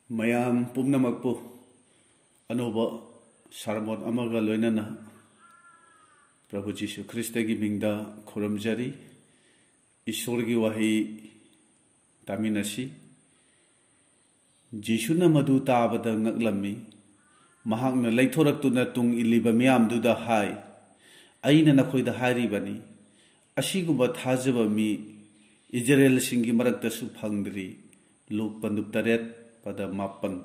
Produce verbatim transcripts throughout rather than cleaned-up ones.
ꯃꯌꯥꯝ ꯄꯨꯝꯅꯃꯛꯄꯨ ꯑꯅꯧꯕ ꯁꯥꯔꯃꯣꯟ ꯑꯃꯒ ꯂꯣꯏꯅꯅ ꯄ꯭ꯔꯚꯨ ꯖꯤꯁꯨ ꯈ꯭ꯔꯤꯁꯇꯒꯤ ꯃꯤꯡꯗ ꯈꯨꯔꯨꯝꯖꯔꯤ꯫ ꯏꯁꯣꯔꯒꯤ ꯋꯥꯍꯩ ꯇꯥꯃꯤꯟꯅꯁꯤ꯫ ꯖꯤꯁꯨꯅ ꯃꯗꯨ ꯇꯥꯕꯗ ꯉꯛꯂꯝꯃꯤ꯫ ꯃꯍꯥꯛꯅ ꯂꯩꯊꯣꯔꯛꯇꯨꯅ ꯇꯨꯡ ꯏꯜꯂꯤꯕ ꯃꯤꯌꯥꯝꯗꯨꯗ ꯍꯥꯏ, "ꯑꯩꯅ ꯅꯈꯣꯏꯗ ꯍꯥꯏꯔꯤꯕꯅꯤ, ꯑꯁꯤꯒꯨꯝꯕ ꯊꯥꯖꯕ ꯃꯤ ꯏꯖꯔꯦꯜꯁꯤꯡꯒꯤ ꯃꯔꯛꯇꯁꯨ ꯐꯪꯗ꯭ꯔꯤ"꯫ ꯂꯨꯛ ꯄꯟꯗꯨꯞ ꯇꯔꯦꯠ, ꯄꯗ ꯃꯥꯄꯟ꯫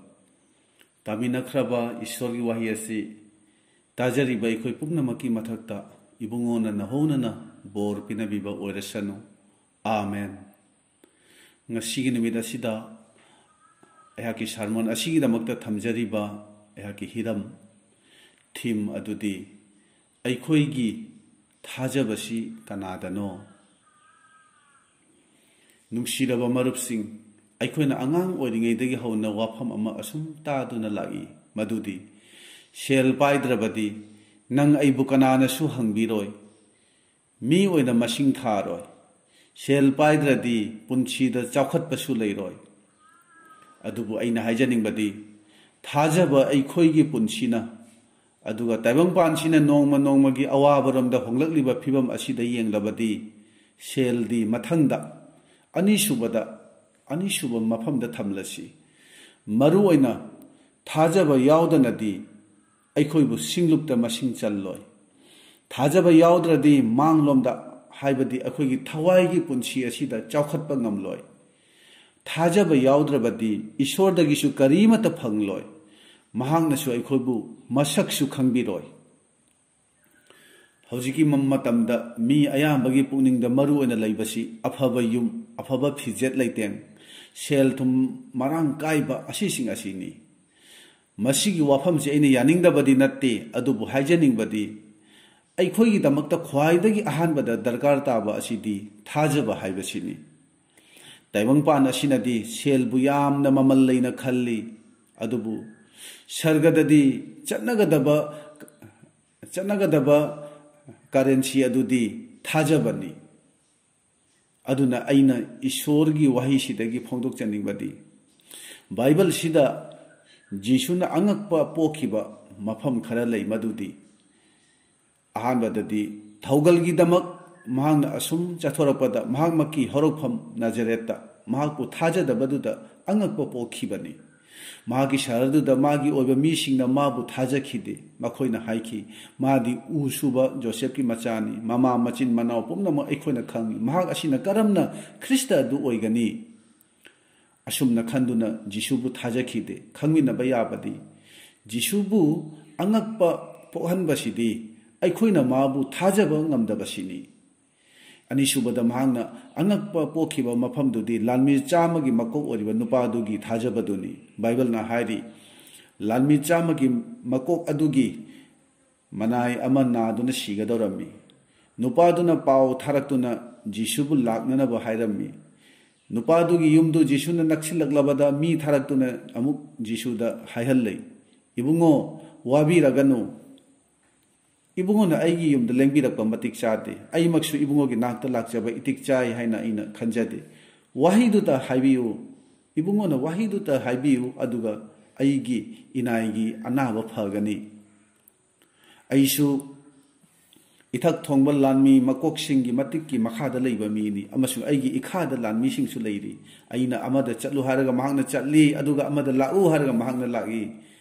ꯇꯥꯃꯤꯟꯅꯈ꯭ꯔꯕ ꯏꯁꯣꯔꯒꯤ ꯋꯥꯍꯩ ꯑꯁꯤ ꯇꯥꯖꯔꯤꯕ ꯑꯩꯈꯣꯏ ꯄꯨꯝꯅꯃꯛꯀꯤ ꯃꯊꯛꯇ ꯏꯕꯨꯡꯉꯣꯅ ꯅꯍꯧꯅꯅ ꯕꯣꯔ ꯄꯤꯅꯕꯤꯕ ꯑꯣꯏꯔꯁꯅꯨ꯫ ꯑꯥꯃꯦꯟ꯫ ꯉꯁꯤꯒꯤ ꯅꯨꯃꯤꯠ ꯑꯁꯤꯗ ꯑꯩꯍꯥꯛꯀꯤ ꯁꯥꯔꯃꯣꯟ ꯑꯁꯤꯒꯤꯗꯃꯛꯇ ꯊꯝꯖꯔꯤꯕ ꯑꯩꯍꯥꯛꯀꯤ ꯍꯤꯔꯝ, ꯊꯤꯝ ꯑꯗꯨꯗꯤ "ꯑꯩꯈꯣꯏꯒꯤ ꯊꯥꯖꯕꯁꯤ ꯀꯅꯥꯗꯅꯣ?" ꯅꯨꯡꯁꯤꯔꯕ ꯃꯔꯨꯞꯁꯤꯡ, ꯑꯩꯈꯣꯏꯅ ꯑꯉꯥꯡ ꯑꯣꯏꯔꯤꯉꯩꯗꯒꯤ ꯍꯧꯅ ꯋꯥꯐꯝ ꯑꯃ ꯑꯁꯨꯝ ꯇꯥꯗꯨꯅ ꯂꯥꯛꯏ, ꯃꯗꯨꯗꯤ, "ꯁꯦꯜ ꯄꯥꯏꯗ꯭ꯔꯕꯗꯤ ꯅꯪ ꯑꯩꯕꯨ ꯀꯅꯥꯅꯁꯨ ꯍꯪꯕꯤꯔꯣꯏ, ꯃꯤ ꯑꯣꯏꯅ ꯃꯁꯤꯡ ꯊꯥꯔꯣꯏ, ꯁꯦꯜ ꯄꯥꯏꯗ꯭ꯔꯗꯤ ꯄꯨꯟꯁꯤꯗ ꯆꯥꯎꯈꯠꯄꯁꯨ ꯂꯩꯔꯣꯏ"꯫ ꯑꯗꯨꯕꯨ ꯑꯩꯅ ꯍꯥꯏꯖꯅꯤꯡꯕꯗꯤ, ꯊꯥꯖꯕ ꯑꯩꯈꯣꯏꯒꯤ ꯄꯨꯟꯁꯤꯅ, ꯑꯗꯨꯒ ꯇꯥꯏꯕꯪꯄꯥꯟꯁꯤꯅ ꯅꯣꯡꯃ ꯅꯣꯡꯃꯒꯤ ꯑꯋꯥꯕꯔꯣꯝꯗ ꯍꯣꯡꯂꯛꯂꯤꯕ ꯐꯤꯕꯝ ꯑꯁꯤꯗ ꯌꯦꯡꯂꯕꯗꯤ, ꯁꯦꯜꯗꯤ ꯃꯊꯪꯗ, ꯑꯅꯤꯁꯨꯕꯗ, ꯑꯅꯤꯁꯨꯕ ꯃꯐꯝꯗ ꯊꯝꯂꯁꯤ꯫ ꯃꯔꯨ ꯑꯣꯏꯅ ꯊꯥꯖꯕ ꯌꯥꯎꯗꯅꯗꯤ ꯑꯩꯈꯣꯏꯕꯨ ꯁꯤꯡꯂꯨꯞꯇ ꯃꯁꯤꯡ ꯆꯜꯂꯣꯏ꯫ ꯊꯥꯖꯕ ꯌꯥꯎꯗ꯭ꯔꯗꯤ ꯃꯥꯡꯂꯣꯝꯗ, ꯍꯥꯏꯕꯗꯤ ꯑꯩꯈꯣꯏꯒꯤ ꯊꯋꯥꯏꯒꯤ ꯄꯨꯟꯁꯤ ꯑꯁꯤꯗ ꯆꯥꯎꯈꯠꯄ ꯉꯝꯂꯣꯏ꯫ ꯊꯥꯖꯕ ꯌꯥꯎꯗ꯭ꯔꯕꯗꯤ ꯏꯁꯣꯔꯗꯒꯤꯁꯨ ꯀꯔꯤꯃꯠꯇ ꯐꯪꯂꯣꯏ꯫ ꯃꯍꯥꯛꯅꯁꯨ ꯑꯩꯈꯣꯏꯕꯨ ꯃꯁꯛꯁꯨ ꯈꯪꯕꯤꯔꯣꯏ꯫ ꯍꯧꯖꯤꯛꯀꯤ ꯃ-, ꯃꯇꯝꯗ ꯃꯤ ꯑꯌꯥꯝꯕꯒꯤ ꯄꯨꯛꯅꯤꯡꯗ ꯃꯔꯨ ꯑꯣꯏꯅ ꯂꯩꯕꯁꯤ ꯑꯐꯕ ꯌꯨꯝ, ꯑꯐꯕ ꯐꯤꯖꯦꯠ ꯂꯩꯇꯦꯡ, ꯁꯦꯜ ꯊꯨꯝ ꯃꯔꯥꯡ ꯀꯥꯏꯕ ꯑꯁꯤꯁꯤꯡ ꯑꯁꯤꯅꯤ꯫ ꯃꯁꯤꯒꯤ ꯋꯥꯐꯝꯁꯤ ꯑꯩꯅ ꯌꯥꯅꯤꯡꯗꯕꯗꯤ ꯅꯠꯇꯦ, ꯑꯗꯨꯕꯨ ꯍꯥꯏꯖꯅꯤꯡꯕꯗꯤ, ꯑꯩꯈꯣꯏꯒꯤꯗꯃꯛꯇ ꯈ꯭ꯋꯥꯏꯗꯒꯤ ꯑꯍꯥꯟꯕꯗ ꯗꯔꯀꯥꯔ ꯇꯥꯕ ꯑꯁꯤꯗꯤ ꯊꯥꯖꯕ ꯍꯥꯏꯕꯁꯤꯅꯤ꯫ ꯇꯥꯏꯕꯪꯄꯥꯟ ꯑꯁꯤꯅꯗꯤ ꯁꯦꯜꯕꯨ ꯌꯥꯝꯅ ꯃꯃꯜ ꯂꯩꯅ ꯈꯜꯂꯤ, ꯑꯗꯨꯕꯨ ꯁꯔꯒꯗꯗꯤ ꯆꯠꯅꯒꯗꯕ, ꯆꯠꯅꯒꯗꯕ ꯀꯔꯦꯟꯁꯤ ꯑꯗꯨꯗꯤ ꯊꯥꯖꯕꯅꯤ꯫ ꯑꯗꯨꯅ ꯑꯩꯅ ꯏꯁꯣꯔꯒꯤ ꯋꯥꯍꯩꯁꯤꯗꯒꯤ ꯐꯣꯡꯗꯣꯛꯆꯅꯤꯡꯕꯗꯤ, ꯕꯥꯏꯕꯜꯁꯤꯗ ꯖꯤꯁꯨꯅ ꯑꯉꯛꯄ ꯄꯣꯛꯈꯤꯕ ꯃꯐꯝ ꯈꯔ ꯂꯩ, ꯃꯗꯨꯗꯤ ꯑꯍꯥꯟꯕꯗꯗꯤ ꯊꯧꯒꯜꯒꯤꯗꯃꯛ ꯃꯍꯥꯛꯅ ꯑꯁꯨꯝ ꯆꯠꯊꯣꯔꯛꯄꯗ ꯃꯍꯥꯛꯃꯛꯀꯤ ꯍꯧꯔꯛꯐꯝ ꯅꯥꯖꯔꯦꯠꯇ ꯃꯍꯥꯛꯄꯨ ꯊꯥꯖꯗꯕꯗꯨꯗ ꯑꯉꯛꯄ ꯄꯣꯛꯈꯤꯕꯅꯤ꯫ ꯃꯍꯥꯛꯀꯤ ꯁꯍꯔꯗꯨꯗ ꯃꯥꯒꯤ ꯑꯣꯏꯕ ꯃꯤꯁꯤꯡꯅ ꯃꯥꯕꯨ ꯊꯥꯖꯈꯤꯗꯦ꯫ ꯃꯈꯣꯏꯅ ꯍꯥꯏꯈꯤ, "ꯃꯥꯗꯤ ꯎ ꯁꯨꯕ ꯖꯣꯁꯦꯐꯀꯤ ꯃꯆꯥꯅꯤ, ꯃꯃꯥ ꯃꯆꯤꯟ ꯃꯅꯥꯎ ꯄꯨꯝꯅꯃꯛ ꯑꯩꯈꯣꯏꯅ ꯈꯪꯏ, ꯃꯍꯥꯛ ꯑꯁꯤꯅ ꯀꯔꯝꯅ ꯈ꯭ꯔꯤꯁꯇ ꯑꯗꯨ ꯑꯣꯏꯒꯅꯤ?" ꯑꯁꯨꯝꯅ ꯈꯟꯗꯨꯅ ꯖꯤꯁꯨꯕꯨ ꯊꯥꯖꯈꯤꯗꯦ꯫ ꯈꯪꯃꯤꯟꯅꯕ ꯌꯥꯕꯗꯤ, ꯖꯤꯁꯨꯕꯨ ꯑꯉꯛꯄ ꯄꯣꯛꯍꯟꯕꯁꯤꯗꯤ ꯑꯩꯈꯣꯏꯅ ꯃꯥꯕꯨ ꯊꯥꯖꯕ ꯉꯝꯗꯕꯁꯤꯅꯤ꯫ ꯑꯅꯤꯁꯨꯕꯗ, ꯃꯍꯥꯛꯅ ꯑꯉꯛꯄ ꯄꯣꯛꯈꯤꯕ ꯃꯐꯝꯗꯨꯗꯤ ꯂꯥꯟꯃꯤ ꯆꯥꯝꯃꯒꯤ ꯃꯀꯣꯛ ꯑꯣꯏꯔꯤꯕ ꯅꯨꯄꯥꯗꯨꯒꯤ ꯊꯥꯖꯕꯗꯨꯅꯤ꯫ ꯕꯥꯏꯕꯜꯅ ꯍꯥꯏꯔꯤ, ꯂꯥꯟꯃꯤ ꯆꯥꯝꯃꯒꯤ ꯃꯀꯣꯛ ꯑꯗꯨꯒꯤ ꯃꯅꯥꯏ ꯑꯃ ꯅꯥꯗꯨꯅ ꯁꯤꯒꯗꯧꯔꯝꯃꯤ꯫ ꯅꯨꯄꯥꯗꯨꯅ ꯄꯥꯎ ꯊꯥꯔꯛꯇꯨꯅ ꯖꯤꯁꯨꯕꯨ ꯂꯥꯛꯅꯅꯕ ꯍꯥꯏꯔꯝꯃꯤ꯫ ꯅꯨꯄꯥꯗꯨꯒꯤ ꯌꯨꯝꯗꯨ ꯖꯤꯁꯨꯅ ꯅꯛꯁꯤꯜꯂꯛꯂꯕꯗ ꯃꯤ ꯊꯥꯔꯛꯇꯨꯅ ꯑꯃꯨꯛ ꯖꯤꯁꯨꯗ ꯍꯥꯏꯍꯜꯂꯦ, "ꯏꯕꯨꯡꯉꯣ, ꯋꯥꯕꯤꯔꯒꯅꯨ꯫ ꯏꯕꯨꯡꯉꯣꯅ ꯑꯩꯒꯤ ꯌꯨꯝꯗ ꯂꯦꯡꯕꯤꯔꯛꯄ ꯃꯇꯤꯛ ꯆꯥꯗꯦ꯫ ꯑꯩꯃꯛꯁꯨ ꯏꯕꯨꯡꯉꯣꯒꯤ ꯅꯥꯛꯇ ꯂꯥꯛꯆꯕ ꯏꯇꯤꯛ ꯆꯥꯏ ꯍꯥꯏꯅ ꯑꯩꯅ ꯈꯟꯖꯗꯦ꯫ ꯋꯥꯍꯩꯗꯨꯇ ꯍꯥꯏꯕꯤꯌꯨ, ꯏꯕꯨꯡꯉꯣꯅ ꯋꯥꯍꯩꯗꯨꯇ ꯍꯥꯏꯕꯤꯌꯨ, ꯑꯗꯨꯒ ꯑꯩꯒꯤ ꯏꯅꯥꯏꯒꯤ ꯑꯅꯥꯕ ꯐꯒꯅꯤ꯫ ꯑꯩꯁꯨ ꯏꯊꯛ ꯊꯣꯡꯕ ꯂꯥꯟꯃꯤ ꯃꯀꯣꯛꯁꯤꯡꯒꯤ ꯃꯇꯤꯛꯀꯤ ꯃꯈꯥꯗ ꯂꯩꯕ ꯃꯤꯅꯤ, ꯑꯃꯁꯨꯡ ꯑꯩꯒꯤ ꯏꯈꯥꯗ ꯂꯥꯟꯃꯤꯁꯤꯡꯁꯨ ꯂꯩꯔꯤ꯫ ꯑꯩꯅ ꯑꯃꯗ ꯆꯠꯂꯨ ꯍꯥꯏꯔꯒ ꯃꯍꯥꯛꯅ ꯆꯠꯂꯤ, ꯑꯗꯨꯒ ꯑꯃꯗ ꯂꯥꯛꯎ ꯍꯥꯏꯔꯒ ꯃꯍꯥꯛꯅ ꯂꯥꯛꯏ,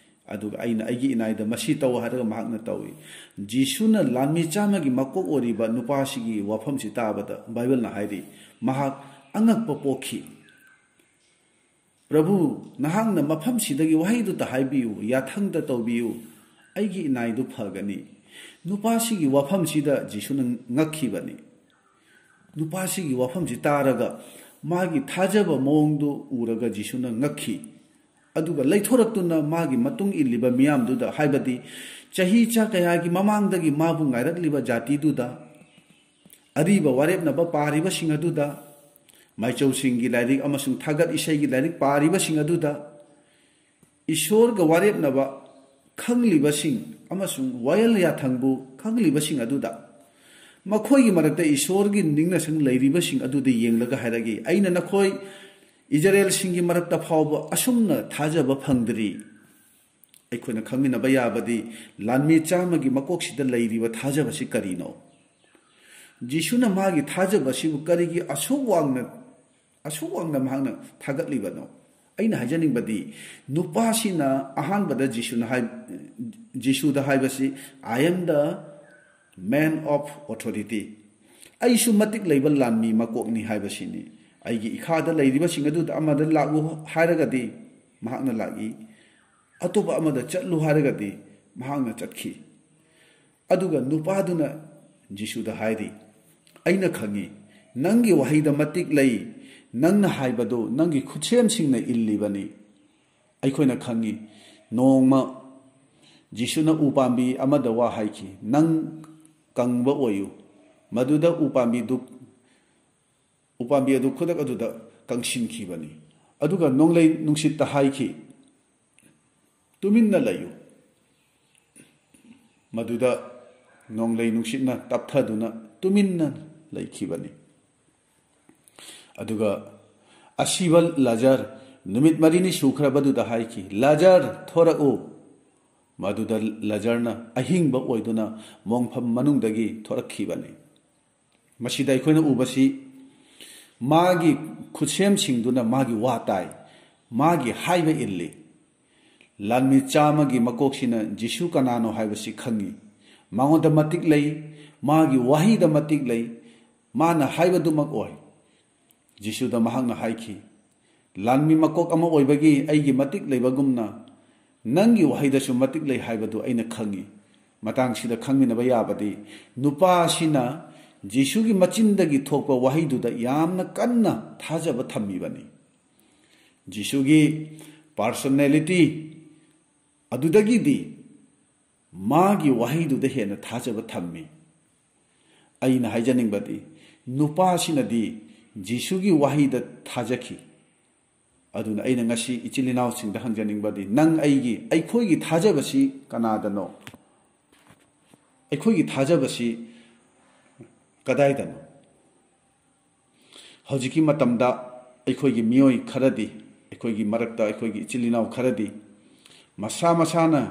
ꯑꯗꯨꯒ ꯑꯩꯅ ꯑꯩꯒꯤ ꯏꯅꯥꯏꯗ ꯃꯁꯤ ꯇꯧ ꯍꯥꯏꯔꯒ ꯃꯍꯥꯛꯅ ꯇꯧꯏ꯫" ꯖꯤꯁꯨꯅ ꯂꯥꯟꯃꯤ ꯆꯥꯝꯃꯒꯤ ꯃꯀꯣꯛ ꯑꯣꯏꯔꯤꯕ ꯅꯨꯄꯥꯁꯤꯒꯤ ꯋꯥꯐꯝꯁꯤ ꯇꯥꯕꯗ ꯕꯥꯏꯕꯜꯅ ꯍꯥꯏꯔꯤ, ꯃꯍꯥꯛ ꯑꯉꯛꯄ ꯄꯣꯛꯈꯤ꯫ "ꯄ꯭ꯔꯚꯨ, ꯅꯍꯥꯛꯅ ꯃꯐꯝꯁꯤꯗꯒꯤ ꯋꯥꯍꯩꯗꯨꯇ ꯍꯥꯏꯕꯤꯌꯨ, ꯌꯥꯊꯪꯗ ꯇꯧꯕꯤꯌꯨ, ꯑꯩꯒꯤ ꯏꯅꯥꯏꯗꯨ ꯐꯒꯅꯤ꯫" ꯅꯨꯄꯥꯁꯤꯒꯤ ꯋꯥꯐꯝꯁꯤꯗ ꯖꯤꯁꯨꯅ ꯉꯛꯈꯤꯕꯅꯤ꯫ ꯅꯨꯄꯥꯁꯤꯒꯤ ꯋꯥꯐꯝꯁꯤ ꯇꯥꯔꯒ, ꯃꯥꯒꯤ ꯊꯥꯖꯕ ꯃꯑꯣꯡꯗꯨ ꯎꯔꯒ ꯖꯤꯁꯨꯅ ꯉꯛꯈꯤ꯫ ꯑꯗꯨꯒ ꯂꯩꯊꯣꯔꯛꯇꯨꯅ ꯃꯥꯒꯤ ꯃꯇꯨꯡ ꯏꯜꯂꯤꯕ ꯃꯤꯌꯥꯝꯗꯨꯗ, ꯍꯥꯏꯕꯗꯤ ꯆꯍꯤ ꯆꯥ ꯀꯌꯥꯒꯤ ꯃꯃꯥꯡꯗꯒꯤ ꯃꯥꯕꯨ ꯉꯥꯏꯔꯛꯂꯤꯕ ꯖꯥꯇꯤꯗꯨꯗ, ꯑꯔꯤꯕ ꯋꯥꯔꯦꯞꯅꯕ ꯄꯥꯔꯤꯕꯁꯤꯡ ꯑꯗꯨꯗ, ꯃꯥꯏꯆꯧꯁꯤꯡꯒꯤ ꯂꯥꯏꯔꯤꯛ ꯑꯃꯁꯨꯡ ꯊꯥꯒꯠ ꯏꯁꯩꯒꯤ ꯂꯥꯏꯔꯤꯛ ꯄꯥꯔꯤꯕꯁꯤꯡ ꯑꯗꯨꯗ, ꯏꯁꯣꯔꯒ ꯋꯥꯔꯦꯞꯅꯕ ꯈꯪꯂꯤꯕꯁꯤꯡ ꯑꯃꯁꯨꯡ ꯋꯥꯌꯦꯜ ꯌꯥꯊꯪꯕꯨ ꯈꯪꯂꯤꯕꯁꯤꯡ ꯑꯗꯨꯗ, ꯃꯈꯣꯏꯒꯤ ꯃꯔꯛꯇ ꯏꯁꯣꯔꯒꯤ ꯅꯤꯡꯅꯁꯤꯡ ꯂꯩꯔꯤꯕꯁꯤꯡ ꯑꯗꯨꯗ ꯌꯦꯡꯂꯒ ꯍꯥꯏꯔꯛꯏ, "ꯑꯩꯅ ꯅꯈꯣꯏ ꯏꯖꯔꯦꯜꯁꯤꯡꯒꯤ ꯃꯔꯛꯇ ꯐꯥꯎꯕ ꯑꯁꯨꯝꯅ ꯊꯥꯖꯕ ꯐꯪꯗ꯭ꯔꯤ꯫ ꯑꯩꯈꯣꯏꯅ ꯈꯪꯃꯤꯟꯅꯕ ꯌꯥꯕꯗꯤ ꯂꯥꯟꯃꯤ ꯆꯥꯝꯃꯒꯤ ꯃꯀꯣꯛꯁꯤꯗ ꯂꯩꯔꯤꯕ ꯊꯥꯖꯕꯁꯤ ꯀꯔꯤꯅꯣ? ꯖꯤꯁꯨꯅ ꯃꯥꯒꯤ ꯊꯥꯖꯕꯁꯤꯕꯨ ꯀꯔꯤꯒꯤ ꯑꯁꯨꯛ ꯋꯥꯡꯅ, ꯑꯁꯨꯛ ꯋꯥꯡꯅ ꯃꯍꯥꯛꯅ ꯊꯥꯒꯠꯂꯤꯕꯅꯣ? ꯑꯩꯅ ꯍꯥꯏꯖꯅꯤꯡꯕꯗꯤ, ꯅꯨꯄꯥꯁꯤꯅ ꯑꯍꯥꯟꯕꯗ ꯖꯤꯁꯨꯅ ꯍꯥꯏ-, ꯖꯤꯁꯨꯗ ꯍꯥꯏꯕꯁꯤ, "I am the man of authority." ꯑꯩꯁꯨ ꯃꯇꯤꯛ ꯂꯩꯕ ꯂꯥꯟꯃꯤ ꯃꯀꯣꯛꯅꯤ ꯍꯥꯏꯕꯁꯤꯅꯤ꯫ ꯑꯩꯒꯤ ꯏꯈꯥꯗ ꯂꯩꯔꯤꯕꯁꯤꯡ ꯑꯗꯨꯗ ꯑꯃꯗ ꯂꯥꯛꯎ ꯍꯥꯏꯔꯒꯗꯤ ꯃꯍꯥꯛꯅ ꯂꯥꯛꯏ, ꯑꯇꯣꯞꯄ ꯑꯃꯗ ꯆꯠꯂꯨ ꯍꯥꯏꯔꯒꯗꯤ ꯃꯍꯥꯛꯅ ꯆꯠꯈꯤ꯫ ꯑꯗꯨꯒ ꯅꯨꯄꯥꯗꯨꯅ ꯖꯤꯁꯨꯗ ꯍꯥꯏꯔꯤ, "ꯑꯩꯅ ꯈꯪꯏ, ꯅꯪꯒꯤ ꯋꯥꯍꯩꯗ ꯃꯇꯤꯛ ꯂꯩ, ꯅꯪꯅ ꯍꯥꯏꯕꯗꯨ ꯅꯪꯒꯤ ꯈꯨꯠꯁꯦꯝꯁꯤꯡꯅ ꯏꯜꯂꯤꯕꯅꯤ꯫" ꯑꯩꯈꯣꯏꯅ ꯈꯪꯏ, ꯅꯣꯡꯃ ꯖꯤꯁꯨꯅ ꯎ ꯄꯥꯝꯕꯤ ꯑꯃꯗ ꯋꯥ ꯍꯥꯏꯈꯤ, "ꯅꯪ ꯀꯪꯕ ꯑꯣꯏꯌꯨ꯫" ꯃꯗꯨꯗ ꯎ ꯄꯥꯝꯕꯤꯗꯨ, ꯎ ꯄꯥꯝꯕꯤ ꯑꯗꯨ ꯈꯨꯗꯛ ꯑꯗꯨꯗ ꯀꯪꯁꯤꯟꯈꯤꯕꯅꯤ꯫ ꯑꯗꯨꯒ ꯅꯣꯡꯂꯩ ꯅꯨꯡꯁꯤꯠꯇ ꯍꯥꯏꯈꯤ, "ꯇꯨꯃꯤꯟꯅ ꯂꯩꯌꯨ꯫" ꯃꯗꯨꯗ ꯅꯣꯡꯂꯩ ꯅꯨꯡꯁꯤꯠꯅ ꯇꯞꯊꯗꯨꯅ ꯇꯨꯃꯤꯟꯅ ꯂꯩꯈꯤꯕꯅꯤ꯫ ꯑꯗꯨꯒ ꯑꯁꯤꯕ ꯂꯥꯖꯔ, ꯅꯨꯃꯤꯠ ꯃꯔꯤꯅꯤ ꯁꯨꯈ꯭ꯔꯕꯗꯨꯗ ꯍꯥꯏꯈꯤ, "ꯂꯥꯖꯔ, ꯊꯣꯔꯛꯎ꯫" ꯃꯗꯨꯗ ꯂꯥꯖꯔꯅ ꯑꯍꯤꯡꯕ ꯑꯣꯏꯗꯨꯅ ꯃꯣꯡꯐꯝ ꯃꯅꯨꯡꯗꯒꯤ ꯊꯣꯔꯛꯈꯤꯕꯅꯤ꯫ ꯃꯁꯤꯗ ꯑꯩꯈꯣꯏꯅ ꯎꯕꯁꯤ, ꯃꯥꯒꯤ ꯈꯨꯠꯁꯦꯝꯁꯤꯡꯗꯨꯅ ꯃꯥꯒꯤ ꯋꯥ ꯇꯥꯏ, ꯃꯥꯒꯤ ꯍꯥꯏꯕ ꯏꯜꯂꯤ꯫ ꯂꯥꯟꯃꯤ ꯆꯥꯝꯃꯒꯤ ꯃꯀꯣꯛꯁꯤꯅ ꯖꯤꯁꯨ ꯀꯅꯥꯅꯣ ꯍꯥꯏꯕꯁꯤ ꯈꯪꯏ꯫ ꯃꯉꯣꯟꯗ ꯃꯇꯤꯛ ꯂꯩ, ꯃꯥꯒꯤ ꯋꯥꯍꯩꯗ ꯃꯇꯤꯛ ꯂꯩ, ꯃꯥꯅ ꯍꯥꯏꯕꯗꯨꯃꯛ ꯑꯣꯏ꯫ ꯖꯤꯁꯨꯗ ꯃꯍꯥꯛꯅ ꯍꯥꯏꯈꯤ, "ꯂꯥꯟꯃꯤ ꯃꯀꯣꯛ ꯑꯃ ꯑꯣꯏꯕꯒꯤ ꯑꯩꯒꯤ ꯃꯇꯤꯛ ꯂꯩꯕꯒꯨꯝꯅ ꯅꯪꯒꯤ ꯋꯥꯍꯩꯗꯁꯨ ꯃꯇꯤꯛ ꯂꯩ ꯍꯥꯏꯕꯗꯨ ꯑꯩꯅ ꯈꯪꯏ꯫" ꯃꯇꯥꯡꯁꯤꯗ ꯈꯪꯃꯤꯟꯅꯕ ꯌꯥꯕꯗꯤ, ꯅꯨꯄꯥ ꯑꯁꯤꯅ ꯖꯤꯁꯨꯒꯤ ꯃꯆꯤꯟꯗꯒꯤ ꯊꯣꯛꯄ ꯋꯥꯍꯩꯗꯨꯗ ꯌꯥꯝꯅ ꯀꯟꯅ ꯊꯥꯖꯕ ꯊꯝꯃꯤꯕꯅꯤ꯫ ꯖꯤꯁꯨꯒꯤ personality ꯑꯗꯨꯗꯒꯤꯗꯤ ꯃꯥꯒꯤ ꯋꯥꯍꯩꯗꯨꯗ ꯍꯦꯟꯅ ꯊꯥꯖꯕ ꯊꯝꯃꯤ꯫ ꯑꯩꯅ ꯍꯥꯏꯖꯅꯤꯡꯕꯗꯤ, ꯅꯨꯄꯥꯁꯤꯅꯗꯤ ꯖꯤꯁꯨꯒꯤ ꯋꯥꯍꯩꯗ ꯊꯥꯖꯈꯤ꯫ ꯑꯗꯨꯅ ꯑꯩꯅ ꯉꯁꯤ ꯏꯆꯤꯜ ꯏꯅꯥꯎꯁꯤꯡꯗ ꯍꯪꯖꯅꯤꯡꯕꯗꯤ, ꯅꯪ ꯑꯩꯒꯤ, ꯑꯩꯈꯣꯏꯒꯤ ꯊꯥꯖꯕꯁꯤ ꯀꯅꯥꯗꯅꯣ? ꯑꯩꯈꯣꯏꯒꯤ ꯊꯥꯖꯕꯁꯤ ꯀꯗꯥꯏꯗꯅꯣ? ꯍꯧꯖꯤꯛꯀꯤ ꯃꯇꯝꯗ ꯑꯩꯈꯣꯏꯒꯤ ꯃꯤꯑꯣꯏ ꯈꯔꯗꯤ, ꯑꯩꯈꯣꯏꯒꯤ ꯃꯔꯛꯇ ꯑꯩꯈꯣꯏꯒꯤ ꯏꯆꯤꯜ ꯏꯅꯥꯎ ꯈꯔꯗꯤ ꯃꯁꯥ ꯃꯁꯥꯅ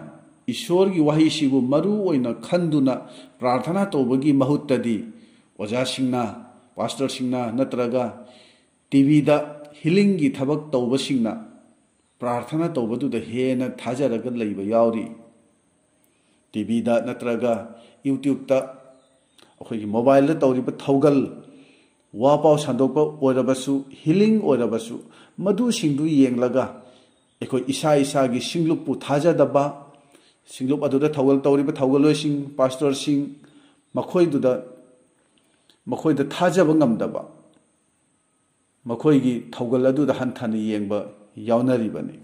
ꯏꯁꯣꯔꯒꯤ ꯋꯥꯍꯩꯁꯤꯕꯨ ꯃꯔꯨ ꯑꯣꯏꯅ ꯈꯟꯗꯨꯅ ꯄ꯭ꯔꯥꯔꯊꯅꯥ ꯇꯧꯕꯒꯤ ꯃꯍꯨꯠꯇꯗꯤ ꯑꯣꯖꯥꯁꯤꯡꯅ, ꯄꯥꯁꯇꯔꯁꯤꯡꯅ ꯅꯠꯇ꯭ꯔꯒ ꯇꯤꯚꯤꯗ ꯍꯤꯂꯤꯡꯒꯤ ꯊꯕꯛ ꯇꯧꯕꯁꯤꯡꯅ ꯄ꯭ꯔꯥꯔꯊꯅꯥ ꯇꯧꯕꯗꯨꯗ ꯍꯦꯟꯅ ꯊꯥꯖꯔꯒ ꯂꯩꯕ ꯌꯥꯎꯔꯤ꯫ ꯇꯤꯚꯤꯗ ꯅꯠꯇ꯭ꯔꯒ ꯌꯨꯇ꯭ꯌꯨꯕꯇ ꯑꯩꯈꯣꯏꯒꯤ ꯃꯣꯕꯥꯏꯜꯗ ꯇꯧꯔꯤꯕ ꯊꯧꯒꯜ, ꯋꯥ ꯄꯥꯎ ꯁꯟꯗꯣꯛꯄ ꯑꯣꯏꯔꯕꯁꯨ, ꯍꯤꯂꯤꯡ ꯑꯣꯏꯔꯕꯁꯨ, ꯃꯗꯨꯁꯤꯡꯗꯨ ꯌꯦꯡꯂꯒ ꯑꯩꯈꯣꯏ ꯏꯁꯥ ꯏꯁꯥꯒꯤ ꯁꯤꯡꯂꯨꯞꯄꯨ ꯊꯥꯖꯗꯕ, ꯁꯤꯡꯂꯨꯞ ꯑꯗꯨꯗ ꯊꯧꯒꯜ ꯇꯧꯔꯤꯕ ꯊꯧꯒꯜꯂꯣꯏꯁꯤꯡ, ꯄꯥꯁꯇꯔꯁꯤꯡ, ꯃꯈꯣꯏꯗꯨꯗ, ꯃꯈꯣꯏꯗ ꯊꯥꯖꯕ ꯉꯝꯗꯕ, ꯃꯈꯣꯏꯒꯤ ꯊꯧꯒꯜ ꯑꯗꯨꯗ ꯍꯟꯊꯅ ꯌꯦꯡꯕ ꯌꯥꯎꯅꯔꯤꯕꯅꯤ꯫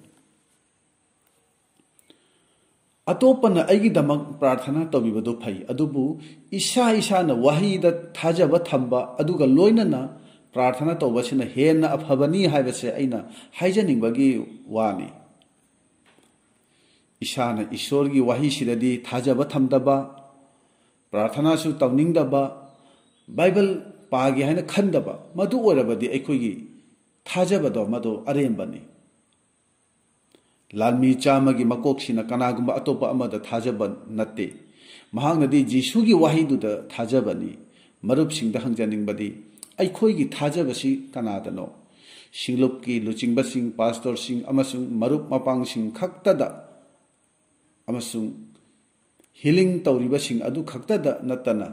ꯑꯇꯣꯞꯄꯅ ꯑꯩꯒꯤꯗꯃꯛ ꯄ꯭ꯔꯥꯔꯊꯅꯥ ꯇꯧꯕꯤꯕꯗꯨ ꯐꯩ, ꯑꯗꯨꯕꯨ ꯏꯁꯥ ꯏꯁꯥꯅ ꯋꯥꯍꯩꯗ ꯊꯥꯖꯕ ꯊꯝꯕ ꯑꯗꯨꯒ ꯂꯣꯏꯅꯅ ꯄ꯭ꯔꯥꯔꯊꯅꯥ ꯇꯧꯕꯁꯤꯅ ꯍꯦꯟꯅ ꯑꯐꯕꯅꯤ ꯍꯥꯏꯕꯁꯦ ꯑꯩꯅ ꯍꯥꯏꯖꯅꯤꯡꯕꯒꯤ ꯋꯥꯅꯤ꯫ ꯏꯁꯥꯅ ꯏꯁꯣꯔꯒꯤ ꯋꯥꯍꯩꯁꯤꯗꯗꯤ ꯊꯥꯖꯕ ꯊꯝꯗꯕ, ꯄ꯭ꯔꯥꯔꯊꯅꯥꯁꯨ ꯇꯧꯅꯤꯡꯗꯕ, ꯕꯥꯏꯕꯜ ꯄꯥꯒꯦ ꯍꯥꯏꯅ ꯈꯟꯗꯕ, ꯃꯗꯨ ꯑꯣꯏꯔꯕꯗꯤ ꯑꯩꯈꯣꯏꯒꯤ ꯊꯥꯖꯕꯗꯣ ꯃꯗꯨ ꯑꯔꯦꯝꯕꯅꯤ꯫ ꯂꯥꯟꯃꯤ ꯆꯥꯝꯃꯒꯤ ꯃꯀꯣꯛꯁꯤꯅ ꯀꯅꯥꯒꯨꯝꯕ ꯑꯇꯣꯞꯄ ꯑꯃꯗ ꯊꯥꯖꯕ ꯅꯠꯇꯦ꯫ ꯃꯍꯥꯛꯅꯗꯤ ꯖꯤꯁꯨꯒꯤ ꯋꯥꯍꯩꯗꯨꯗ ꯊꯥꯖꯕꯅꯤ꯫ ꯃꯔꯨꯞꯁꯤꯡꯗ ꯍꯪꯖꯅꯤꯡꯕꯗꯤ, ꯑꯩꯈꯣꯏꯒꯤ ꯊꯥꯖꯕꯁꯤ ꯀꯅꯥꯗꯅꯣ? ꯁꯤꯡꯂꯨꯞꯀꯤ ꯂꯨꯆꯤꯡꯕꯁꯤꯡ, ꯄꯥꯁꯇꯔꯁꯤꯡ ꯑꯃꯁꯨꯡ ꯃꯔꯨꯞ ꯃꯄꯥꯡꯁꯤꯡ ꯈꯛꯇꯗ ꯑꯃꯁꯨꯡ ꯍꯤꯂꯤꯡ ꯇꯧꯔꯤꯕꯁꯤꯡ ꯑꯗꯨ ꯈꯛꯇꯗ ꯅꯠꯇꯅ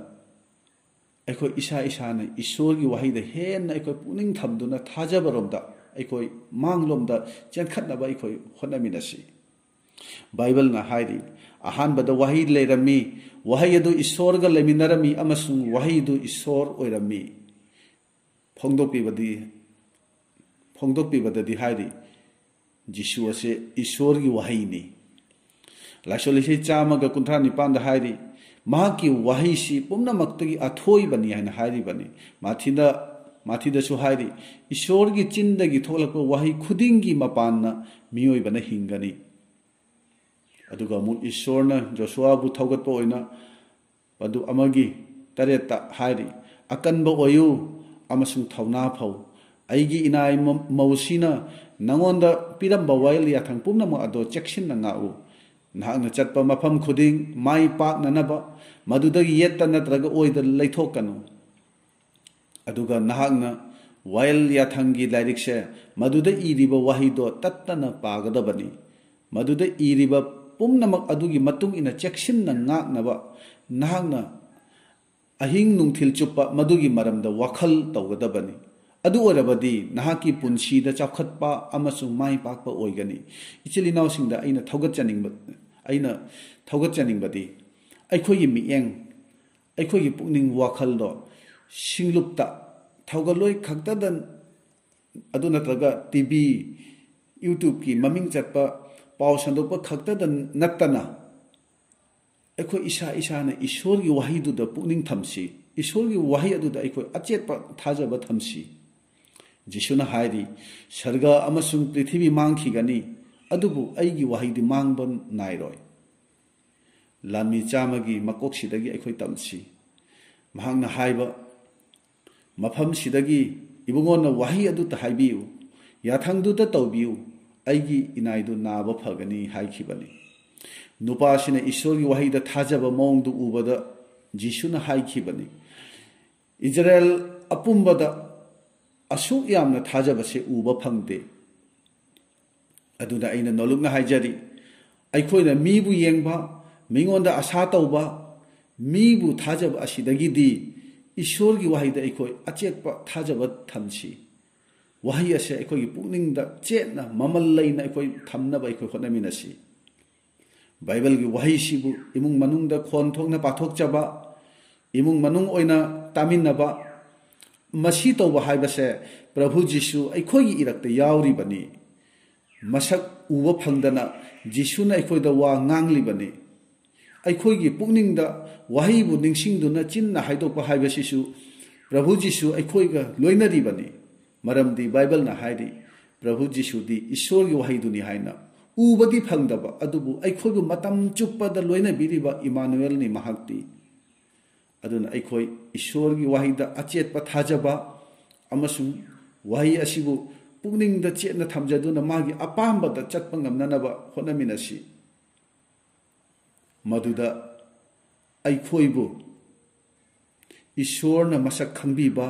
ꯑꯩꯈꯣꯏ ꯏꯁꯥ ꯏꯁꯥꯅ ꯏꯁꯣꯔꯒꯤ ꯋꯥꯍꯩꯗ ꯍꯦꯟꯅ ꯑꯩꯈꯣꯏ ꯄꯨꯛꯅꯤꯡ ꯊꯝꯗꯨꯅ ꯊꯥꯖꯕꯔꯣꯝꯗ ꯑꯩꯈꯣꯏ ꯃꯥꯡꯂꯣꯝꯗ ꯆꯦꯟꯈꯠꯅꯕ ꯑꯩꯈꯣꯏ ꯍꯣꯠꯅꯃꯤꯟꯅꯁꯤ꯫ ꯕꯥꯏꯕꯜꯅ ꯍꯥꯏꯔꯤ, "ꯑꯍꯥꯟꯕꯗ ꯋꯥꯍꯩ ꯂꯩꯔꯝꯃꯤ, ꯋꯥꯍꯩ ꯑꯗꯨ ꯏꯁꯣꯔꯒ ꯂꯩꯃꯤꯟꯅꯔꯝꯃꯤ ꯑꯃꯁꯨꯡ ꯋꯥꯍꯩꯗꯨ ꯏꯁꯣꯔ ꯑꯣꯏꯔꯝꯃꯤ"꯫ ꯐꯣꯡꯗꯣꯛꯄꯤꯕꯗꯤ, ꯐꯣꯡꯗꯣꯛꯄꯤꯕꯗꯗꯤ ꯍꯥꯏꯔꯤ, "ꯖꯤꯁꯨ ꯑꯁꯦ ꯏꯁꯣꯔꯒꯤ ꯋꯥꯍꯩꯅꯤ"꯫ ꯂꯥꯏꯁꯣꯟ ꯏꯁꯩ ꯆꯥꯝꯃꯒ ꯀꯨꯟꯊ꯭ꯔꯥ ꯅꯤꯄꯥꯟꯗ ꯍꯥꯏꯔꯤ, "ꯃꯍꯥꯛꯀꯤ ꯋꯥꯍꯩꯁꯤ ꯄꯨꯝꯅꯃꯛꯇꯒꯤ ꯑꯊꯣꯏꯕꯅꯤ" ꯍꯥꯏꯅ ꯍꯥꯏꯔꯤꯕꯅꯤ꯫ ꯃꯥꯊꯤꯗ, ꯃꯥꯊꯤꯗꯁꯨ ꯍꯥꯏꯔꯤ, "ꯏꯁꯣꯔꯒꯤ ꯆꯤꯟꯗꯒꯤ ꯊꯣꯛꯂꯛꯄ ꯋꯥꯍꯩ ꯈꯨꯗꯤꯡꯒꯤ ꯃꯄꯥꯟꯅ ꯃꯤꯑꯣꯏꯕꯅ ꯍꯤꯡꯒꯅꯤ"꯫ ꯑꯗꯨꯒ ꯑꯃꯨꯛ ꯏꯁꯣꯔꯅ ꯖꯣꯁꯨꯋꯥꯕꯨ ꯊꯧꯒꯠꯄ ꯑꯣꯏꯅ ꯑꯗꯨ ꯑꯃꯒꯤ ꯇꯔꯦꯠꯇ ꯍꯥꯏꯔꯤ, "ꯑꯀꯟꯕ ꯑꯣꯏꯌꯨ ꯑꯃꯁꯨꯡ ꯊꯧꯅꯥ ꯐꯧ, ꯑꯩꯒꯤ ꯏꯅꯥꯏ ꯃ-, ꯃꯧꯁꯤꯅ ꯅꯉꯣꯟꯗ ꯄꯤꯔꯝꯕ ꯋꯥꯌꯦꯜ ꯌꯥꯊꯪ ꯄꯨꯝꯅꯃꯛ ꯑꯗꯣ ꯆꯦꯛꯁꯤꯟꯅ ꯉꯥꯛꯎ꯫ ꯅꯍꯥꯛꯅ ꯆꯠꯄ ꯃꯐꯝ ꯈꯨꯗꯤꯡ ꯃꯥꯏ ꯄꯥꯛꯅꯅꯕ, ꯃꯗꯨꯗꯒꯤ ꯌꯦꯠꯇ ꯅꯠꯇ꯭ꯔꯒ ꯑꯣꯏꯗ ꯂꯩꯊꯣꯛꯀꯅꯨ꯫ ꯑꯗꯨꯒ ꯅꯍꯥꯛꯅ ꯋꯥꯌꯦꯜ ꯌꯥꯊꯪꯒꯤ ꯂꯥꯏꯔꯤꯛꯁꯦ, ꯃꯗꯨꯗ ꯏꯔꯤꯕ ꯋꯥꯍꯩꯗꯣ ꯇꯠꯇꯅ ꯄꯥꯒꯗꯕꯅꯤ꯫ ꯃꯗꯨꯗ ꯏꯔꯤꯕ ꯄꯨꯝꯅꯃꯛ ꯑꯗꯨꯒꯤ ꯃꯇꯨꯡ ꯏꯟꯅ ꯆꯦꯛꯁꯤꯟꯅ ꯉꯥꯛꯅꯕ ꯅꯍꯥꯛꯅ ꯑꯍꯤꯡ ꯅꯨꯡꯊꯤꯜ ꯆꯨꯞꯄ ꯃꯗꯨꯒꯤ ꯃꯔꯝꯗ ꯋꯥꯈꯜ ꯇꯧꯒꯗꯕꯅꯤ꯫ ꯑꯗꯨ ꯑꯣꯏꯔꯕꯗꯤ ꯅꯍꯥꯛꯀꯤ ꯄꯨꯟꯁꯤꯗ ꯆꯥꯎꯈꯠꯄ ꯑꯃꯁꯨꯡ ꯃꯥꯏ ꯄꯥꯛꯄ ꯑꯣꯏꯒꯅꯤ꯫ ꯏꯆꯤꯜ ꯏꯅꯥꯎꯁꯤꯡꯗ ꯑꯩꯅ ꯊꯧꯒꯠꯆꯅꯤꯡꯕ, ꯑꯩꯅ ꯊꯧꯒꯠꯆꯅꯤꯡꯕꯗꯤ, ꯑꯩꯈꯣꯏꯒꯤ ꯃꯤꯠꯌꯦꯡ, ꯑꯩꯈꯣꯏꯒꯤ ꯄꯨꯛꯅꯤꯡ ꯋꯥꯈꯜꯗꯣ ꯁꯤꯡꯂꯨꯞꯇ, ꯊꯧꯒꯜꯂꯣꯏ ꯈꯛꯇꯗ, ꯑꯗꯨ ꯅꯠꯇ꯭ꯔꯒ ꯇꯤ ꯚꯤ, YouTubeꯀꯤ ꯃꯃꯤꯡ ꯆꯠꯄ ꯄꯥꯎ ꯁꯟꯗꯣꯛꯄ ꯈꯛꯇꯗ ꯅꯠꯇꯅ, ꯑꯩꯈꯣꯏ ꯏꯁꯥ ꯏꯁꯥꯅ ꯏꯁꯣꯔꯒꯤ ꯋꯥꯍꯩꯗꯨꯗ ꯄꯨꯛꯅꯤꯡ ꯊꯝꯁꯤ꯫ ꯏꯁꯣꯔꯒꯤ ꯋꯥꯍꯩ ꯑꯗꯨꯗ ꯑꯩꯈꯣꯏ ꯑꯆꯦꯠꯄ ꯊꯥꯖꯕ ꯊꯝꯁꯤ꯫ ꯖꯤꯁꯨꯅ ꯍꯥꯏꯔꯤ, "ꯁꯔꯒ ꯑꯃꯁꯨꯡ ꯄ꯭ꯔꯤꯊꯤꯕꯤ ꯃꯥꯡꯈꯤꯒꯅꯤ, ꯑꯗꯨꯕꯨ ꯑꯩꯒꯤ ꯋꯥꯍꯩꯗꯤ ꯃꯥꯡꯕ ꯅꯥꯏꯔꯣꯏ"꯫ ꯂꯥꯟꯃꯤ ꯆꯥꯝꯃꯒꯤ ꯃꯀꯣꯛꯁꯤꯗꯒꯤ ꯑꯩꯈꯣꯏ ꯇꯝꯁꯤ꯫ ꯃꯍꯥꯛꯅ ꯍꯥꯏꯕ ꯃꯐꯝꯁꯤꯗꯒꯤ, "ꯏꯕꯨꯡꯉꯣꯅ ꯋꯥꯍꯩ ꯑꯗꯨꯇ ꯍꯥꯏꯕꯤꯌꯨ, ꯌꯥꯊꯪꯗꯨꯇ ꯇꯧꯕꯤꯌꯨ, ꯑꯩꯒꯤ ꯏꯅꯥꯏꯗꯨ ꯅꯥꯕ ꯐꯒꯅꯤ" ꯍꯥꯏꯈꯤꯕꯅꯤ꯫ ꯅꯨꯄꯥꯁꯤꯅ ꯏꯁꯣꯔꯒꯤ ꯋꯥꯍꯩꯗ ꯊꯥꯖꯕ ꯃꯑꯣꯡꯗꯨ ꯎꯕꯗ ꯖꯤꯁꯨꯅ ꯍꯥꯏꯈꯤꯕꯅꯤ, "ꯏꯖꯔꯦꯜ ꯑꯄꯨꯝꯕꯗ ꯑꯁꯨꯛ ꯌꯥꯝꯅ ꯊꯥꯖꯕꯁꯦ ꯎꯕ ꯐꯪꯗꯦ"꯫ ꯑꯗꯨꯅ ꯑꯩꯅ ꯅꯣꯂꯨꯛꯅ ꯍꯥꯏꯖꯔꯤ, ꯑꯩꯈꯣꯏꯅ ꯃꯤꯕꯨ ꯌꯦꯡꯕ, ꯃꯤꯉꯣꯟꯗ ꯑꯁꯥ ꯇꯧꯕ, ꯃꯤꯕꯨ ꯊꯥꯖꯕ ꯑꯁꯤꯗꯒꯤꯗꯤ ꯏꯁꯣꯔꯒꯤ ꯋꯥꯍꯩꯗ ꯑꯩꯈꯣꯏ ꯑꯆꯦꯠꯄ ꯊꯥꯖꯕ ꯊꯝꯁꯤ꯫ ꯋꯥꯍꯩ ꯑꯁꯦ ꯑꯩꯈꯣꯏꯒꯤ ꯄꯨꯛꯅꯤꯡꯗ ꯆꯦꯠꯅ ꯃꯃꯜ ꯂꯩꯅ ꯑꯩꯈꯣꯏ ꯊꯝꯅꯕ ꯑꯩꯈꯣꯏ ꯍꯣꯠꯅꯃꯤꯟꯅꯁꯤ꯫ ꯕꯥꯏꯕꯜꯒꯤ ꯋꯥꯍꯩꯁꯤꯕꯨ ꯏꯃꯨꯡ ꯃꯅꯨꯡꯗ ꯈꯣꯟ ꯊꯣꯛꯅ ꯄꯥꯊꯣꯛꯆꯕ, ꯏꯃꯨꯡ ꯃꯅꯨꯡ ꯑꯣꯏꯅ ꯇꯥꯃꯤꯟꯅꯕ, ꯃꯁꯤ ꯇꯧꯕ ꯍꯥꯏꯕꯁꯦ ꯄ꯭ꯔꯚꯨ ꯖꯤꯁꯨ ꯑꯩꯈꯣꯏꯒꯤ ꯏꯔꯛꯇ ꯌꯥꯎꯔꯤꯕꯅꯤ꯫ ꯃꯁꯛ ꯎꯕ ꯐꯪꯗꯅ ꯖꯤꯁꯨꯅ ꯑꯩꯈꯣꯏꯗ ꯋꯥ ꯉꯥꯡꯂꯤꯕꯅꯤ꯫ ꯑꯩꯈꯣꯏꯒꯤ ꯄꯨꯛꯅꯤꯡꯗ ꯋꯥꯍꯩꯕꯨ ꯅꯤꯡꯁꯤꯡꯗꯨꯅ ꯆꯤꯟꯅ ꯍꯥꯏꯗꯣꯛꯄ ꯍꯥꯏꯕꯁꯤꯁꯨ ꯄ꯭ꯔꯚꯨ ꯖꯤꯁꯨ ꯑꯩꯈꯣꯏꯒ ꯂꯣꯏꯅꯔꯤꯕꯅꯤ꯫ ꯃꯔꯝꯗꯤ ꯕꯥꯏꯕꯜꯅ ꯍꯥꯏꯔꯤ, ꯄ꯭ꯔꯚꯨ ꯖꯤꯁꯨꯗꯤ ꯏꯁꯣꯔꯒꯤ ꯋꯥꯍꯩꯗꯨꯅꯤ ꯍꯥꯏꯅ꯫ ꯎꯕꯗꯤ ꯐꯪꯗꯕ, ꯑꯗꯨꯕꯨ ꯑꯩꯈꯣꯏꯕꯨ ꯃꯇꯝ ꯆꯨꯞꯄꯗ ꯂꯣꯏꯅꯕꯤꯔꯤꯕ ꯏꯃꯥꯅꯨꯑꯦꯜꯅꯤ ꯃꯍꯥꯛꯇꯤ꯫ ꯑꯗꯨꯅ ꯑꯩꯈꯣꯏ ꯏꯁꯣꯔꯒꯤ ꯋꯥꯍꯩꯗ ꯑꯆꯦꯠꯄ ꯊꯥꯖꯕ ꯑꯃꯁꯨꯡ ꯋꯥꯍꯩ ꯑꯁꯤꯕꯨ ꯄꯨꯛꯅꯤꯡꯗ ꯆꯦꯠꯅ ꯊꯝꯖꯗꯨꯅ ꯃꯥꯒꯤ ꯑꯄꯥꯝꯕꯗ ꯆꯠꯄ ꯉꯝꯅꯅꯕ ꯍꯣꯠꯅꯃꯤꯟꯅꯁꯤ꯫ ꯃꯗꯨꯗ ꯑꯩꯈꯣꯏꯕꯨ ꯏꯁꯣꯔꯅ ꯃꯁꯛ ꯈꯪꯕꯤꯕ,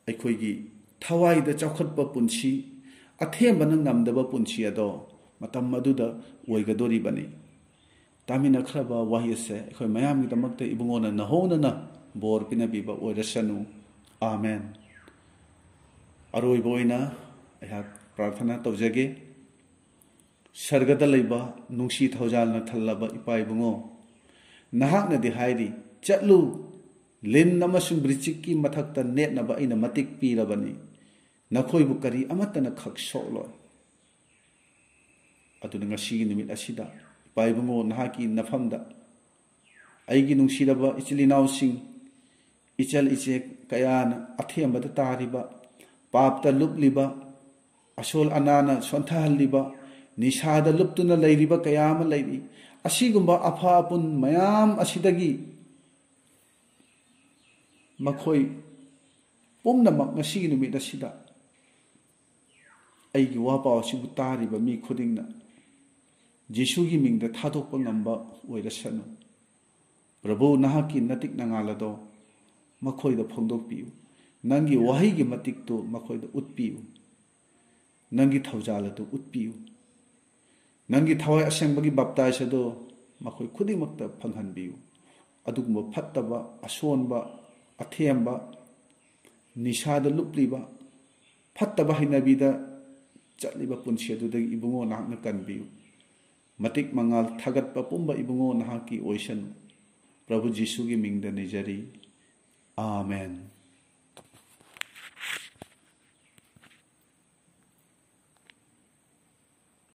ꯑꯩꯈꯣꯏꯒꯤ ꯊꯋꯥꯏꯗ ꯆꯥꯎꯈꯠꯄ ꯄꯨꯟꯁꯤ, ꯑꯊꯦꯝꯕꯅ ꯉꯝꯗꯕ ꯄꯨꯟꯁꯤ ꯑꯗꯣ ꯃꯇꯝ ꯑꯗꯨꯗ ꯑꯣꯏꯒꯗꯣꯔꯤꯕꯅꯤ꯫ ꯇꯥꯃꯤꯟꯅꯈ꯭ꯔꯕ ꯋꯥꯍꯩ ꯑꯁꯦ ꯑꯩꯈꯣꯏ ꯃꯌꯥꯝꯒꯤꯗꯃꯛꯇ ꯏꯕꯨꯡꯉꯣꯅ ꯅꯍꯧꯅꯅ ꯕꯣꯔ ꯄꯤꯅꯕꯤꯕ ꯑꯣꯏꯔꯁꯅꯨ꯫ ꯑꯥꯃꯦꯟ꯫ ꯑꯔꯣꯏꯕ ꯑꯣꯏꯅ ꯑꯩꯍꯥꯛ ꯄ꯭ꯔꯥꯔꯊꯅꯥ ꯇꯧꯖꯒꯦ꯫ ꯁꯔꯒꯗ ꯂꯩꯕ ꯅꯨꯡꯁꯤ ꯊꯧꯖꯥꯜꯅ ꯊꯜꯂꯕ ꯏꯄꯥ ꯏꯕꯨꯡꯉꯣ, ꯅꯍꯥꯛꯅꯗꯤ ꯍꯥꯏꯔꯤ, "ꯆꯠꯂꯨ, ꯂꯤꯟ ꯑꯃꯁꯨꯡ ꯕ꯭ꯔꯤꯆꯤꯛꯀꯤ ꯃꯊꯛꯇ ꯅꯦꯠꯅꯕ ꯑꯩꯅ ꯃꯇꯤꯛ ꯄꯤꯔꯕꯅꯤ, ꯅꯈꯣꯏꯕꯨ ꯀꯔꯤ ꯑꯃꯠꯇꯅ ꯈꯛ ꯁꯣꯛꯂꯣꯏ"꯫ ꯑꯗꯨꯅ ꯉꯁꯤꯒꯤ ꯅꯨꯃꯤꯠ ꯑꯁꯤꯗ ꯏꯄꯥ ꯏꯕꯨꯡꯉꯣ, ꯅꯍꯥꯛꯀꯤ ꯅꯐꯝꯗ ꯑꯩꯒꯤ ꯅꯨꯡꯁꯤꯔꯕ ꯏꯆꯤꯜ ꯏꯅꯥꯎꯁꯤꯡ, ꯏꯆꯜ ꯏꯆꯦ ꯀꯌꯥꯅ ꯑꯊꯦꯝꯕꯗ ꯇꯥꯔꯤꯕ, ꯄꯥꯞꯇ ꯂꯨꯞꯂꯤꯕ, ꯑꯁꯣꯜ ꯑꯅꯥꯅ ꯁꯣꯟꯊꯍꯜꯂꯤꯕ, ꯅꯤꯁꯥꯗ ꯂꯨꯞꯇꯨꯅ ꯂꯩꯔꯤꯕ ꯀꯌꯥ ꯑꯃ ꯂꯩꯔꯤ꯫ ꯑꯁꯤꯒꯨꯝꯕ ꯑꯐ ꯑꯄꯨꯟ ꯃꯌꯥꯝ ꯑꯁꯤꯗꯒꯤ ꯃꯈꯣꯏ ꯄꯨꯝꯅꯃꯛ ꯉꯁꯤꯒꯤ ꯅꯨꯃꯤꯠ ꯑꯁꯤꯗ ꯑꯩꯒꯤ ꯋꯥ ꯄꯥꯎ ꯑꯁꯤꯕꯨ ꯇꯥꯔꯤꯕ ꯃꯤ ꯈꯨꯗꯤꯡꯅ ꯖꯤꯁꯨꯒꯤ ꯃꯤꯡꯗ ꯊꯥꯗꯣꯛꯄ ꯉꯝꯕ ꯑꯣꯏꯔꯁꯅꯨ꯫ ꯄ꯭ꯔꯚꯨ, ꯅꯍꯥꯛꯀꯤ ꯅꯇꯤꯛ ꯅꯉꯥꯜ ꯑꯗꯣ ꯃꯈꯣꯏꯗ ꯐꯣꯡꯗꯣꯛꯄꯤꯌꯨ꯫ ꯅꯪꯒꯤ ꯋꯥꯍꯩꯒꯤ ꯃꯇꯤꯛꯇꯨ ꯃꯈꯣꯏꯗ ꯎꯠꯄꯤꯌꯨ꯫ ꯅꯪꯒꯤ ꯊꯧꯖꯥꯜ ꯑꯗꯨ ꯎꯠꯄꯤꯌꯨ꯫ ꯅꯪꯒꯤ ꯊꯋꯥꯏ ꯑꯁꯦꯡꯕꯒꯤ ꯕꯥꯞꯇꯥꯏꯖ ꯑꯗꯨ ꯃꯈꯣꯏ ꯈꯨꯗꯤꯡꯃꯛꯇ ꯐꯪꯍꯟꯕꯤꯌꯨ꯫ ꯑꯗꯨꯒꯨꯝꯕ ꯐꯠꯇꯕ, ꯑꯁꯣꯟꯕ, ꯑꯊꯦꯝꯕ, ꯅꯤꯁꯥꯗ ꯂꯨꯞꯂꯤꯕ, ꯐꯠꯇꯕ ꯍꯩꯅꯕꯤꯗ ꯆꯠꯂꯤꯕ ꯄꯨꯟꯁꯤ ꯑꯗꯨꯗꯒꯤ ꯏꯕꯨꯡꯉꯣ ꯅꯍꯥꯛꯅ ꯀꯟꯕꯤꯌꯨ꯫ ꯃꯇꯤꯛ ꯃꯉꯥꯜ ꯊꯥꯒꯠꯄ ꯄꯨꯝꯕ ꯏꯕꯨꯡꯉꯣ ꯅꯍꯥꯛꯀꯤ ꯑꯣꯏꯁꯅꯨ꯫ ꯄ꯭ꯔꯚꯨ ꯖꯤꯁꯨꯒꯤ ꯃꯤꯡꯗ ꯅꯤꯖꯔꯤ꯫ ꯑꯥꯃꯦꯟ꯫